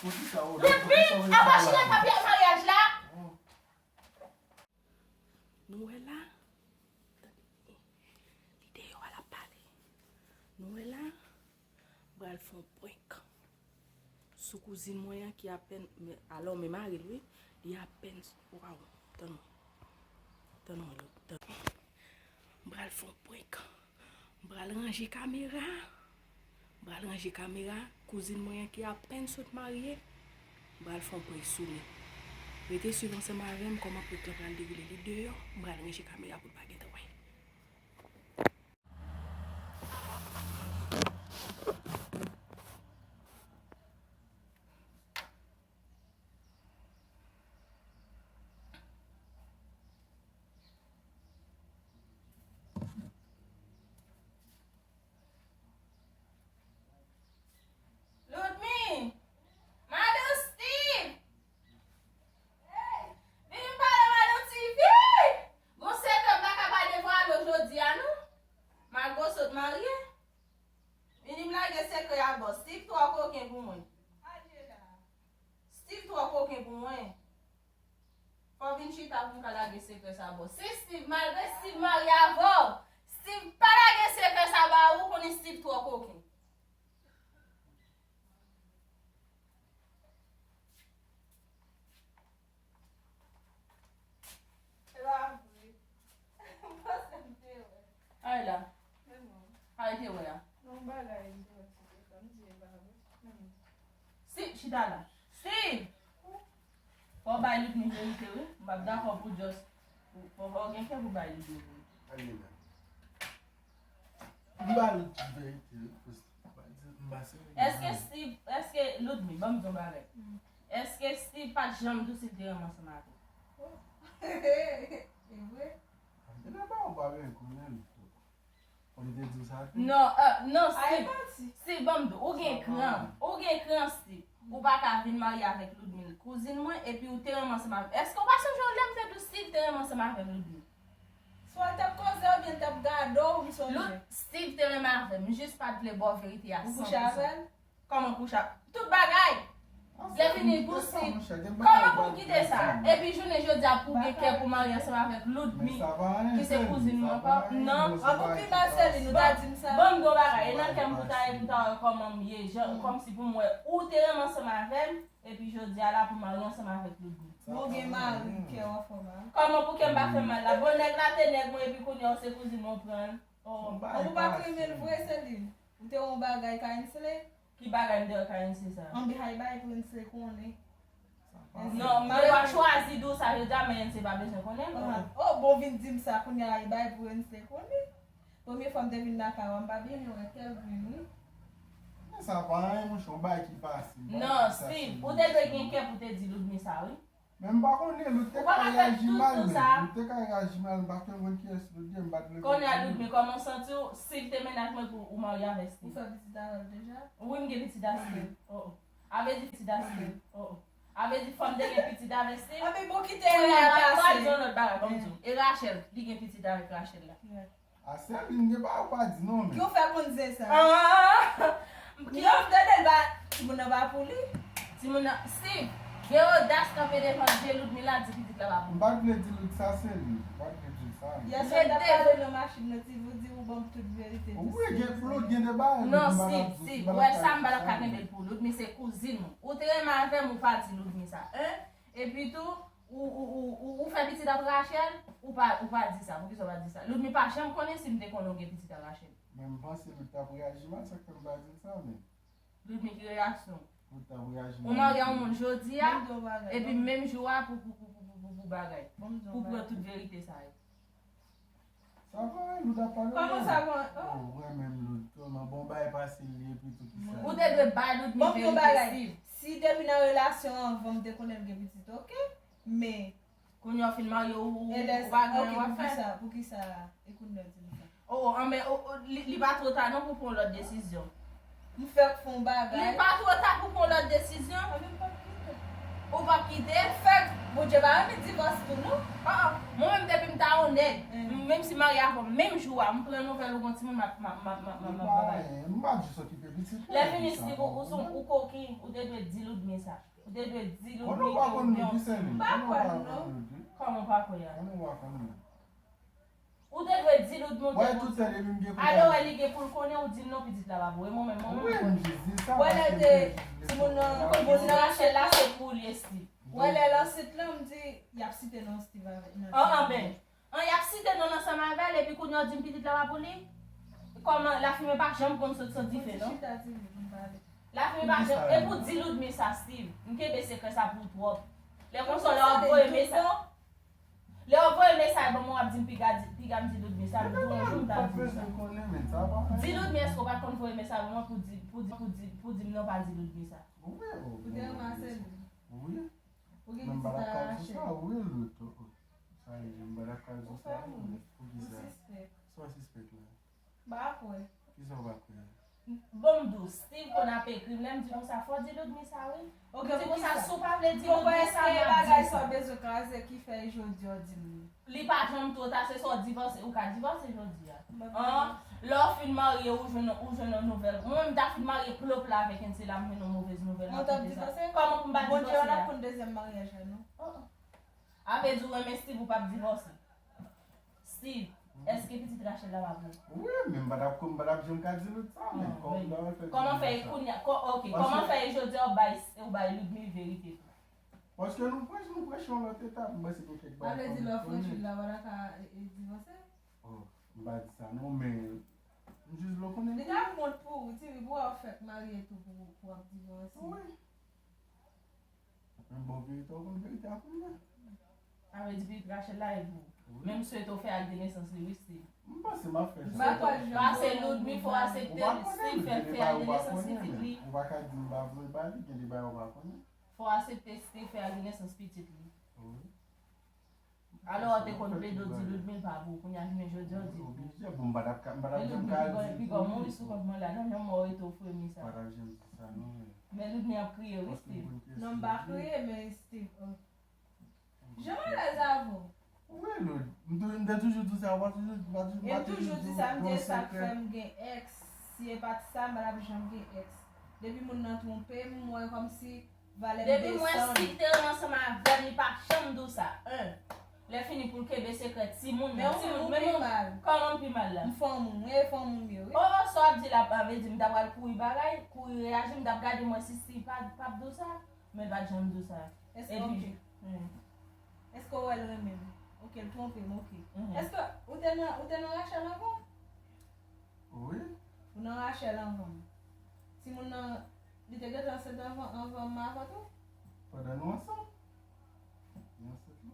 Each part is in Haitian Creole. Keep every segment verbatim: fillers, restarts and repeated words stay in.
Ludmi, apa chire papye maryaj la? Nou wè la, li deyò a l ap pale. Nou wè la, m pral fè yon prank sou kouzin mwen an ki apèn, alò, men mari l wi, li apèn, waw, tann mwen, tann mwen, tann mwen. M pral fè yon prank. M pral ranje kamera. M pral ranje kamera. Kouzin mwen an ki apèn sot marye. M pral fè yon prank sou li. Rete swiv ansanm avè m kòman prank lan pral dewoule. Li deyò. M pral ranje kamera pou l pa gentan wè. Ludmi! Madan Steve! Vini pale madan T V! Gon sekrè m pa ka bay devan alo jodi a non. Malgre w sot marye. Vini m lage sekrè a bò. Steve twò koken pou mwen. Steve twò koken pou mwen. Fò w vin chita pou m ka lage sekrè sa ba w. Si Steve, malgre Steve marye avè w, Steve pa lage sekrè sa ba ou, ou konnen Steve twò koken. Se pa vre. M panse m te wè. Ay la. Men non. Ay te wè a. Non, bagay m te wè sou telefòn, m di e pa vre. Men non. Si, chita la. Si! Fò w bay Ludmi verite wi. M p ap dakò pou just, pou, fò, fò w gen kè pou bay Ludmi verite. Ann li la. M ba Ludmi verite wi. M pa di, m pa se nèg. Èske Steve, èske Ludmi, ban m di yon bagay. Èske Steve pa t janm di w si l te renmen ansanm avè w? E vre? Depi pa ou pa byen konnen li tou. Ou li te di w sa tou? Non, euh, non, Steve. Steve, ban m di w, ou gen kran. Ou gen kran, Steve. Ou pa ka vin marye avèk Ludmil, kouzin mwen, epi ou te renmen ansanm avè m. Èske ou pa sonje yon lè m te di w Steve te renmen ansanm avè Ludmil? Swa l t ap koze oubyen l t ap gade w, m sonje. Lud, Steve te renmen avè m, m jis pa t vle ba w verite a san pou san. Ou kouche avè l? Kòman kouche a? Tout bagay. Lè fini pou Steve. Kòman pou m kite sa? Epi jounen jodi a pou w gen kè pou w marye ansanm avèk Ludmi, ki se kouzin mwen ankò? Non. An pou pi mal sèvi, nou ta di m sa. Ban m di w bagay, e nan kè m pou ta ye, pou ta wè kòman m ye, jan, kòmsi pou m wè ou te renmen ansanm avè m, epi jodi a la pou m marye ansanm avèk Ludmi. Bon, gen mari, kè w anfòm a. Kòman pou kè m pa fè mal la? Bon, nèg la te nèg mwen, epi kounye a w se kouzin mwen w pran l. Oh. An pou pa t renmen l vre, Celine. Ou te wè yon bagay Kayensley? Ki bagay m te wè Kayensley sa? Anben, ay bay Prinsley konnen. Non, m te pa chwazi di w sa, jodi a, men se pa bezwen konnen. Oh, bon, vin di m sa kounye a, ay bay Prinsley konnen. Premye fwa m te vin lakay ou a, m pa byen wè Kevin, wi. Men sa pa anyen, monchè, yon bagay ki fasil. Non, Steve, ou te dwe gen kè pou te di Ludmi sa, wi. Men m pa konnen, Lud te ka reyaji mal, men. Lud te ka reyaji mal, m pa konprann kiyès Lud ye, m pa t vle konprann. Kounye a, Ludmi, kòman w santi w? Steve te mennaj mwen pou ou marye avèk Steve. Ou fè pitit avè l deja? Wi, m gen pitit a Steve. Oh, oh. A vle di pitit a Steve. Oh, oh. A vle di fanm te gen pitit avèk Steve. Anben bon, kite Rachel. Kounye a, m pral di yon lòt bagay, ban m di w. E Rachel, li gen pitit avèk Rachel la. A Celine, gen bagay ou pa di non, men. Ki w fè konn zen sa? Ah! Ki w tande l ba timoun nan pa pou li? Timoun nan, Steve, gen odas kanpe devan je Ludmila di pitit la pa pou li. M pa t vle di Lud sa, Celine. M pa t vle di l sa. Yè swa w t ap pale nan machin nan, Steve, ou di ou ban m tout verite. Wi, gen Lud, gen de bagay. Non, Steve, Steve, ou wè sa m pa t ap ka kenbe l pou Lud, men se kouzin ou. Ou te renmen avè m, ou pa di Ludmi sa, hein? Epi tou, ou, ou, ou, ou, ou fè pitit ak Rachel, ou pa, ou pa di sa. Poukisa w pa di sa? Ludmi pa janm konnen si m te konnen w gen pitit ak Rachel. Men m panse Lud t ap reyaji mal, sa k fè m pa di l sa, men. Ludmi, ki reyaksyon? Lud t ap reyaji mal. Ou marye a yon moun jodi a, epi menm jou a pou, pou, pou bagay. Pou pran tout verite sa yo. Sa va, Lud ap pale. Kòman sa va? Oh, ou renmen Lud tèlman. Bon, bay pase li epi tou ki sa. Ou te dwe bay Lud mi verite, Steve. Si depi nan relasyon anvan m te konnen l gen pitit, oke. Men kounye a w fin marye, ou, ou pa gen anyen w ap fè. Poukisa, poukisa e kounye a w di m sa? Oh, oh, anben, oh, oh, li, li pa twò ta non pou pran yon lòt desizyon. M fèk fè yon bagay. Li pa twò ta pou pran lòt desizyon. Anben, m p ap kite. Ou p ap kite? M fèk, Bondye pa renmen divòs tou non. Oh, oh. Mwen menm depi m ta yon nèg, m, Menm si m marye avè w menm jou a, m pran nouvèl ou gon timoun, m ap, m ap, m ap, m ap, m ap, m ap, m ap ba li. M pa jis okipe pitit. Lè fini, Steve, ou, ou, ou koki, ou te dwe di Ludmi sa. Ou te dwe di Ludmi ke ou gen yon timoun. M pa kwè l non. Kòman w pa kwè a? Ou te dwe di Ludmi ou gen yon timoun. Alò, wè li gen pou l konnen, ou di l non, pitit la pa pou ou. E mwen menm, mwen menm, mwen konnen. Wè lè te timoun nan, timoun nan Rachel la, se pou li, Steve. Wè lè l ansent lan, m di, y ap site non Steve avè nan. An, an, ben. An, y ap site non ansanm avè l, epi kounye a w di m pitit la pa pou li? Kòman, lafimen pa janm konn sot san dife, non? Lafimen pa janm, e pou di Ludmi sa, Steve. M kenbe sekrè sa pou ou twòp. Lè konsa, lè w ap voye mesaj, lè w ap voye mesaj ban mwen, w ap di m piga, di, piga m di Ludmi sa, m di yon jou m ta di w sa. Di Ludmi, èske w pa t konn voye mesaj ban mwen pou di, pou di, pou di, pou di m non pa di Ludmi sa? Ou te ranmase l. Wi. Ou gen pitit a Rachel. Sa, wi, Lut. Sa, wi, m pa dakò sou sa, wi. Poukisa? Ou sispèk. Sa w sispèk la? M pa kwè. Kisa w pa kwè? Bon, m di w, Steve konn ap ekri m, lè m di konsa, fò w di Ludmi sa, wi. M di konsa, si w pa vle di Ludmi sa, m ap di w sa. Bagay sa w bezwen kraze ki fè jodi a w di m li. Li pa janm twò ta, se swa w divòse, ou ka divòse jodi a. An, lè w fin marye, ou jwenn, ou jwenn yon nouvèl. Mwen menm ta fin marye plop la avèk Ense la, m jwenn yon movèz nouvèl, m ap kite sa. Kòman pou m pa divòse a? Bondye, w ap konn dezyèm maryaj la, non? A vle di w renmen Steve, ou p ap divòse. Steve, èske pitit Rachel la pa pou ou? Wi, men m pa t ap, m pa t ap janm ka di Lut sa, men kòman fè kounye a, ok, kòman fè jodi a w bay, w bay Ludmi verite tou? Paske nou prèch, nou prèch yon lòt etap, m panse gen kèk bagay. Sa vle di lè w franchi l la, w pa ta ka, e, e, divòse? Oh, m pa di sa non, men m jis vle w konnen. Li ka wont pou ou, ti, pou w fèk marye tou pou, pou w ap divòse. Wi. Men bon verite, w konn verite a kounye a. Sa vle di pitit Rachel la e pou ou. Wi. Men m swete w fè ak de nesans li, wi, Steve. M panse m ap fè sa. Pase Ludmi, fò w aksepte Steve fè, fè ak de nesans pitit li. Ou pa ka di m pa vle ba li, gen de bagay ou pa konnen. Fò w aksepte Steve fè ak de nesans pitit li. Wi. Alò, w te konn plede w di Ludmi pa pou ou, kounye a jounen jodi a w di pou ou. Oblije, bon, m pa t ap ka, m pa t ap janm ka di. Pi gwo, pi gwo mouri sou kont mwen la, nan yon mò rete w fremi sa. M pa t ap janm di sa, non, men. Men Ludmi ap kriye, wi, Steve. Non, m pa kriye, men Steve, oh. Jan m alèz avè w. Wi, Lud. M tou-, m te toujou di sa, w pa toujou, w pa toujou, w pa toujou di w gon sekrè. E m toujou di sa, m di e sa k fè m gen èks. Si e pa t sa, m pa t ap janm gen èks. Depi moun nan twonpe m, m wè kòmsi valè m desann. Depi m wè Steve te ansanm avè m, li pa janm di w sa. En. Lè fini pou l kenbe sekrè timoun nan. Men ou menm ou pi mal. Kòman m pi mal la? M fanm ou, mwen e fanm ou m ye, wi. Oh, sa w ap di la, sa vle di m ta pral kouri bagay, kouri reyaji, m t ap gade m wè si Steve pa, p ap di w sa. Men l pa t janm di w sa. Èske, ok. Èske w wè l renmen m? Ok, l twonpe m, ok. Èske ou te nan, ou te nan Rachel anvan? Wi. Ou nan Rachel anvan m. Timoun nan, li te gentan ansent anvan, anvan m avè w tou? Pandan nou ansanm. Li ansent, wi.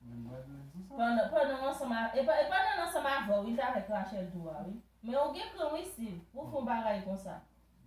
Men m pa t vle di sa. Pandan, pandan w ansanm a, e pa, e pandan l ansanm avè w, li t avèk Rachel tou a, wi. Men ou gen kran wi Steve, pou w fè yon bagay konsa.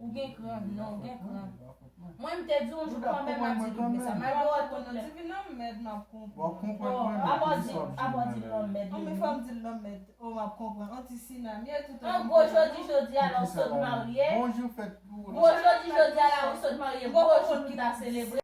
Ou gen kran, non, ou gen kran. Mwen, m te di yon jou kanmenm m ap di Ludmi sa, malgre w wè tout lè. Divin lanmèd, m ap konprann. W ap konprann mwen, men poukisa w ap di l lanmèd? An, men fò m di l lanmèd. O, m ap konprann. An ti sinam, ye tout an gwo jodi, jodi a la ou sot marye. Bonjou fèt pou ou. Gwo jodi, jodi a la ou sot marye. Gwo jou nou ta selebre.